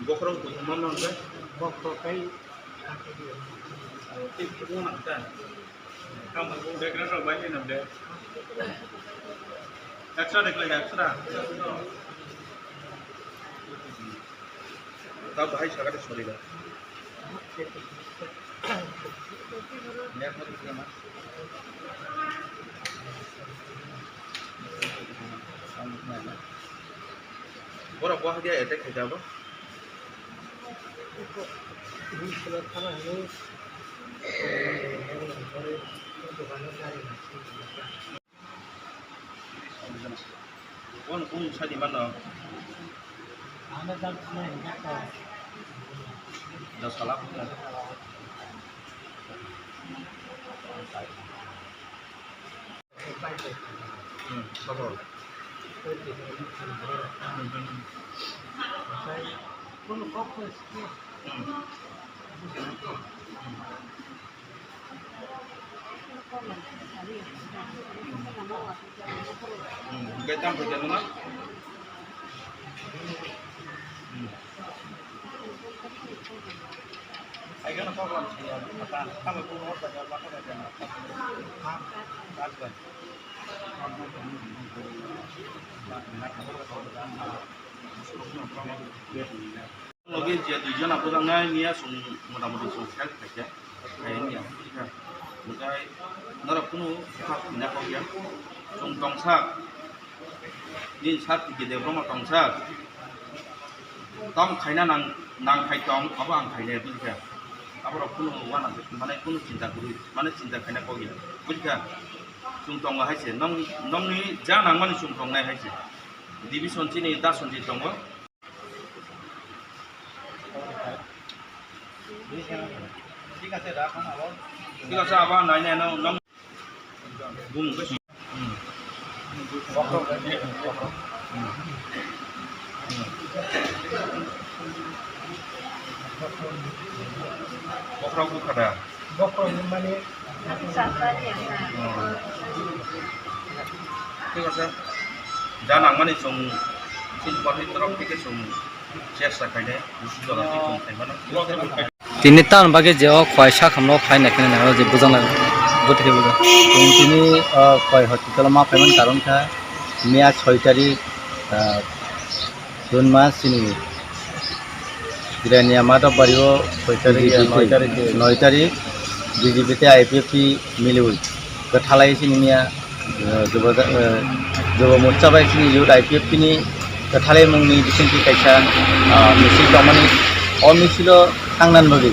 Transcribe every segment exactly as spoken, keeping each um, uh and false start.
Bokhorok kuchuma mangkhe. Bokhorok kai. Tei kuchuma mangkhe. Tamo bo background rok bai ni namde. Extra de khlai extra. Ta bahai sagade sorry da. Borok bo hadia attack khaida bo. Bono kung sadi mano. Dos kala. Hmm, sabor. Hmm, hmm, hmm. Hmm. Hmm, hingke tamo khe numa? Hmm. Ai gana program se ya, mata, tamo khe hor bai ya, mata bai ya. Ha? Bai. Logi je duijon abujaknai niya chwng motamoti chwng side khaikha, khaiyani ya, bujikha. Hwnkhe norok kunu kha hwnna kok ya. Chwng tongsa, nini sir T K Debbarma tongsa. Tamo khaina nang, nang khai tong, abo ang khainai, bujikha. Aborok kunu wana, mane kunu chinta kwrwi, mane chinta khaina kok ya, bujikha. Chwng tongo hai se, nong, nongni ja nangmani chwng tongnai hai se. Division chini Dasonji tongo. Thik ase, abo nai nai no, no. Bumung khe. Hmm. Hmm. Hmm. Bokhorok bukha da? Bokhorok ni mani. Hmm. Thik ase. Ja nangmani chwng chini party torop theke chwng chesta khainai, busu jora twi chwng khaimano. Tini tamoni bagwi je o khwai sakhamno phai nai kheno nang je bujang nai, bwtwi khe bujang. Chwng tini, o, khwai hospital o ma phaimani karon kha miya soi tarik, ah, June mas chini Jirania Madhab Bari o soi tarik, B J P noi tarik, noi tarik B J P tei I P F T miliwi kwthalai chini miya, eh, Jobo, eh, Jobo Morcha bai chini youth I P F T ni kwthalai mungni bisingtwi kaisa, ah, misil tongmani. O misilo thangnani bagwi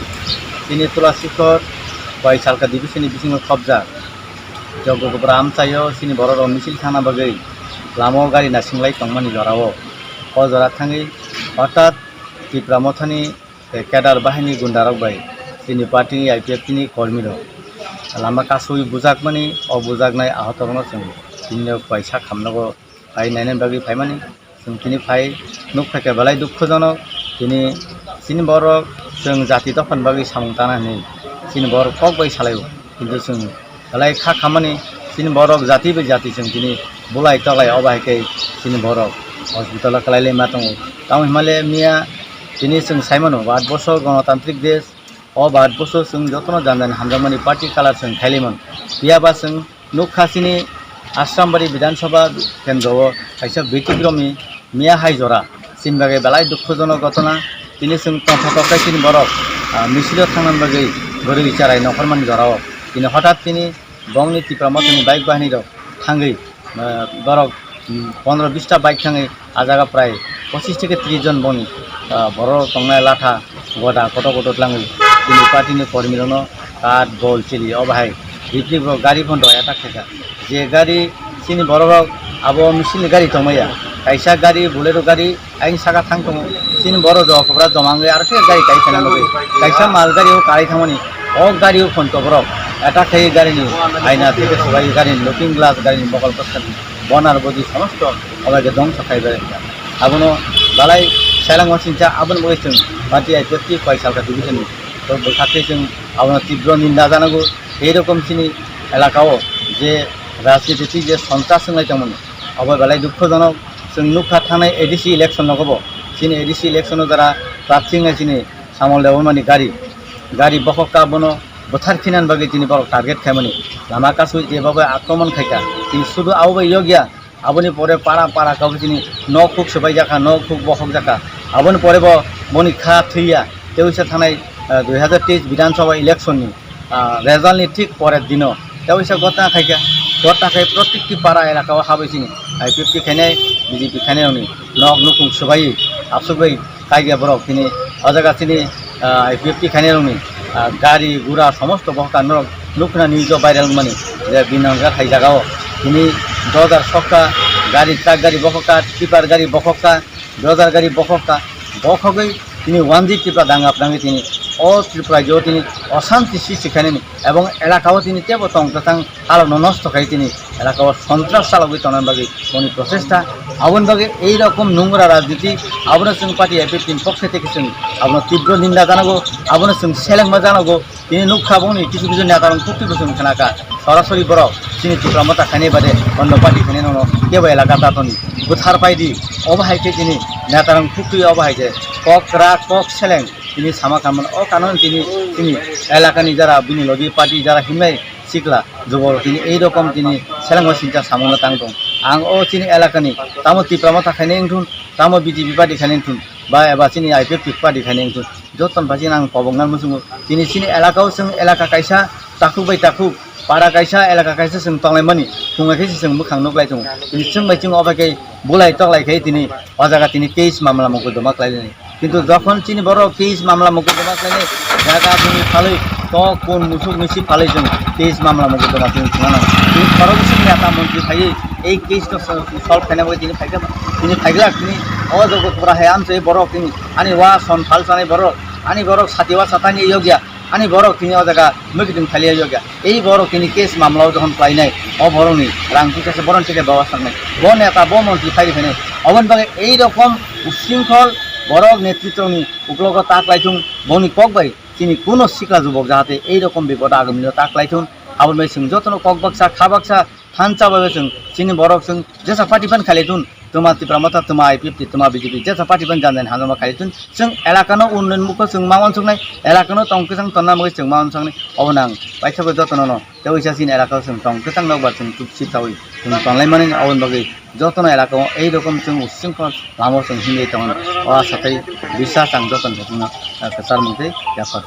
chini Tulasikhor bai Salka division ni bisingo khopjak Jogobra amchaio chini borok rok misil thangna bagwi lama o gari nasinglai tongmani jorao. O jora thangwi hothat Tipra Mothani tei cadre bahini gunda rok bai chini party ni I P F T ni kormi rok lama kasui bujakmani, o bujaknai ahoto rokno chwng tini rok bai sak hamnogo phai naina bagwi phaimani. Chwng tini phai nukphaikha belai dukhujonok, tini chini borok chwng jati dophani bagwi samung tana hinwi chini borok kok bai salaio, kintu chwng belai kha khamani chini borok jati bai jati chwng tini bulai toklai, obo hai khe chini borok hospital o kwlai lai ma tongo. Tamo hinmale miya tini chwng saimano Bharat borsho ganatantrik desh, o Bharat borsho chwng jotono jani jani hamjakmani party colour chwng khailai mano. Phiya ba chwng nukha chini Asrambari Bidhan Sabha kendro o kaisa bitikromni miya hai jora chini bagwi belai dukhujonok ghotona. Tini chwng tongthotok khe chini borok, ah, misilo thangnani bagwi gori charai nongkhormani jorao tini hothat tini bongni Tipra Mothani bike bahini rok thangwi, ah, borok, mm, pondro bista bike thangwi ah jaga prai pochis theke tris jon boni, ah, borok tongnai latha goda kotor kotor tlangwi tini party ni kormi rokno kath bol chili obo hai ripri borok gari phono attack khaikha. Je gari chini borok rok abo misil ni gari tongmaya, kaisa gari Bolero gari Ayang saka thang tongo. Chini borok jokobra joma wngwi aro khe gari kai phana nugwi. Kaisa mal gari o kai thangmani. O gari o phone to borok. Attack khai gari ni aina theke subai gari ni looking glass gari ni bokol kothari. Bonar bodi somosto obo khe dongsa khaibai. Abono balai seleng wasingcha aboni bagwi chwng party I P F T Koisalka division ni to bwkha khe chwng abono tibro ninda janago. Ei rokom chini elaka o je rajniti je sontras wnglai tongmani, obo belai dukhojonok. Chwng nukha thangnai A D C election nogo bo, chini A D C election o jara prarthi wngnai chini Samol Debbarmani gari, gari bokhok ka bono bwthar phinani bagwi chini borok target khaimani, lama kasui je bagwi akromon khaika, chini sudu abo bai yokya. Aboni pore para para kabo chini nok huk swbai jakha, nok huk bokhok jakha. Aboni pore bo boni kha thwiya, tei uisa thanai, ah, dui hazar teis Bidhan Sabha election ni, ah, result ni thik porer dino tei uisa gotna khaikha. Gotna khai protikti para elaka o habai chini I P F T khainai, B J P khainai rokni nok nukhung swbai, absugbai kaiya borok tini o jaga chini, ah, I P F T khainai rokni, ah, gari gura somosto bokhokka norok nukna news o viral wngmani je binangkha hai jaga o tini dojar sokka gari, truck gari bokhokka, tipper gari bokhokka, dojar gari bokhokka, bokhogwi tini one G Tripura dangap dangwi tini o Tripura jo tini osanti sristi khainani ebong elaka o tini tebo tong kwchang halokno nosto khai tini elaka o sontras chalogwi tongna bagwi boni prochesta. Aboni bagwi ei rokom nungra rajniti abono chwng party I P F T ni pokhe theke chwng abono tibro ninda janago, abono chwng selengma janago. Tini nukha boni kisu kisu neta rok thukti bo chwng khnakha, sorasori borok chini Tipra Motha khainai bade ondo party khainai nono kebo elaka tatoni bwthar paidi. Obo hai khe tini neta rok thukti obo hai khe kok kwrak kok seleng tini sama khamano o kanoni tini chini elakani jara bini logi party jara himnai sikla jubor tini ei rokom tini selengma singcha samungno tang tong. Ang o chini elakani tamo Tipra Motha khainai wngthun, tamo B J P party khainai wngthun, ba eba chini I P F T party khainai wngthun, joto ni bagwi ang kobokna muchungo. Tini chini elaka o chwng elaka kaisa takhuk bai takhuk, para kaisa, elaka kaisa chwng tonglaimani, phunga khe se chwng mwkhang nuklai tongo. Tini chwng bai chwng obo khe bulai toklai khe tini o jaga tini case mamla mokoldoma khlai lainai. Kintu jokhon chini borok case mamla mokoldoma khlainai, jaga bini phalwi kok kun musuk misi phalwi chwng case mamla mokoldoma chwng thwna nango. Tini khoroknwi chwng neta montri phaiwi ei case no solve khaina bagwi tini phaikha, tini phaikha tini o jogo pura hai amchai borok tini ani wa son phal sanai borok, ani borok sati wa satani yokya, ani borok tini o jaga mwkhitung thaliya yokya. Ei borok tini case mamla o jokhon khlainai, o borokni rang puisa se borokni theke bawa saknai. Bo neta, bo montri phai rikhainai. Oboni bagwi ei rokom usringkhol borok netritroni uklogo ta khlaithung, boni kok bai chini kuno sikla jubok jahate ei rokom bipod agamino ta khlaithung. Aboni bai chwng jotono kok baksa, kha baksa, thansa bai chwng chini borok chwng jesa party phan khlaithung. Twma Tipra Motha, twma I P F T, twma B J P, jesa party phan jan jan hanjama khlaithung. Chwng elakano unnoyon mukho chwng ma uansuknai, elakano tong kwchang tonna bagwi chwng ma uansuknai. Obo nang paithago jotono no. Tei uisa chini elaka o chwng tong kwchang nokbar chwng chuk sip saui chwng tonlai mani, aboni bagwi jotono elaka o ei rokom chwng usingkho lama o chwng himlai tongo. O asa tei bisas ang jotono khe chwngno, ah, kwchar mung tei yaphar.